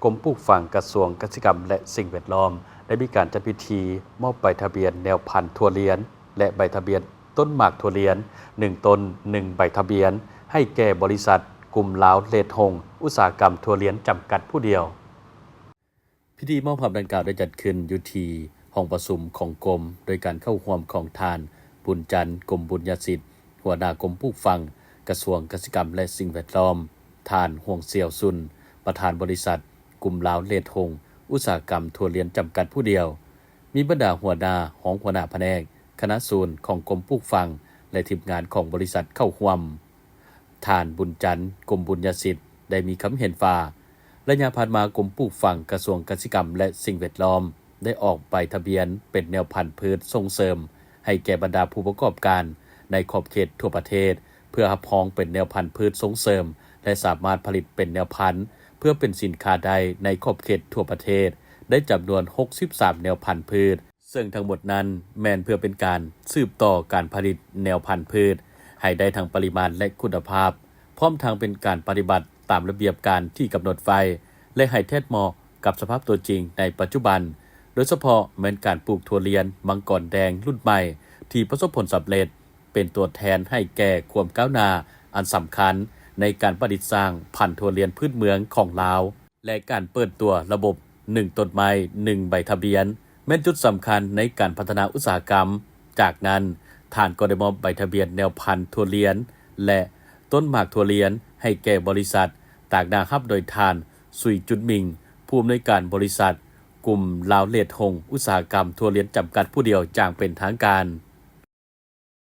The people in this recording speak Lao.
ກົມປູກຝັງ ກະຊວງກະສິກຳ ແລະ ສິ່ງແວດລ້ອມ ໄດ້ມີການຈັດພິທີມອບໃບທະບຽນແນວພັນຖົ່ວລຽນ ແລະ ໃບທະບຽນຕົ້ນໝາກຖົ່ວລຽນ ໜຶ່ງຕົ້ນ ໜຶ່ງໃບທະບຽນ ໃຫ້ແກ່ບໍລິສັດ ກຸ່ມລາວເລດຫົງ ອຸດສາຫະກຳຖົ່ວລຽນ ຈຳກັດຜູ້ດຽວ. ພິທີມອບຮັບດັ່ງກ່າວໄດ້ຈັດຂຶ້ນຢູ່ທີ່ຫ້ອງປະຊຸມຂອງກົມ ໂດຍການເຂົ້າຮ່ວມຂອງທ່ານ ບຸນຈັນ ກົມບຸນຍະສິດ ຫົວໜ້າກົມປູກຝັງ ກະຊວງກະສິກຳ ແລະ ສິ່ງແວດລ້ອມ, ທ່ານ ຮ່ວງ ຊຽວຊຸນ ປະທານບໍລິສັດ ກຸ່ມລາວເລດຫົງ ອຸດສາຫະກຳຖົ່ວລຽນ ຈຳກັດຜູ້ດຽວ, ມີບັນດາຫົວໜ້າ, ຮອງຫົວໜ້າພະແນກ, ຄະນະສູນຂອງກົມປູກຝັງ ແລະ ທີມງານຂອງບໍລິສັດເຂົ້າຮ່ວມ. ທ່ານ ບຸນຈັນ ກົມບຸນຍະສິດ ໄດ້ມີຄຳເຫັນວ່າ ໄລຍະຜ່ານມາ ກົມປູກຝັງ ກະຊວງກະສິກຳ ແລະ ສິ່ງແວດລ້ອມ ໄດ້ອອກໃບທະບຽນເປັນແນວພັນພືດສົ່ງເສີມ ໃຫ້ແກ່ບັນດາຜູ້ປະກອບການໃນຂອບເຂດທົ່ວປະເທດ ເພື່ອຮັບຮອງເປັນແນວພັນພືດສົ່ງເສີມ ແລະ ສາມາດຜະລິດເປັນແນວພັນ ເພື່ອເປັນສິນຄ້າໄດ້ໃນຂອບເຂດທົ່ວປະເທດ ໄດ້ຈຳນວນຫົກສິບສາມແນວພັນພືດ. ເຊິ່ງທັງໝົດນັ້ນແມ່ນເພື່ອເປັນການສືບຕໍ່ການຜະລິດແນວພັນພືດໃຫ້ໄດ້ທັງປະລິມານ ແລະ ຄຸນນະພາບ, ພ້ອມທັງເປັນການປະຕິບັດຕາມລະບຽບການທີ່ກຳນົດໄວ້ ແລະ ໃຫ້ແທດເໝາະກັບສະພາບຕົວຈິງໃນປັດຈຸບັນ, ໂດຍສະເພາະແມ່ນການປູກຖົ່ວລຽນມັງກອນແດງລຸ້ນໃໝ່ທີ່ປະສົບຜົນສຳເລັດ, ເປັນຕົວແທນໃຫ້ແກ່ຄວາມກ້າວໜ້າອັນສຳຄັນໃນການປະດິດສ້າງພັນຖົ່ວລຽນພື້ນເມືອງຂອງລາວ ແລະ ການເປີດຕົວລະບົບ ໜຶ່ງຕົ້ນໄມ້ ໜຶ່ງໃບທະບຽນ ແມ່ນຈຸດສຳຄັນໃນການພັດທະນາອຸດສາຫະກຳ. ຈາກນັ້ນ, ທ່ານກໍໄດ້ມອບໃບທະບຽນແນວພັນຖົ່ວລຽນ ແລະ ຕົ້ນໝາກຖົ່ວລຽນ ໃຫ້ແກ່ບໍລິສັດ, ຕາງໜ້າຮັບໂດຍທ່ານ ສຸຍ ຈຸນມິງ ຜູ້ອຳນວຍການບໍລິສັດ ກຸ່ມລາວເລດຫົງ ອຸດສາຫະກຳຖົ່ວລຽນ ຈຳກັດຜູ້ດຽວຢ່າງເປັນທາງການ.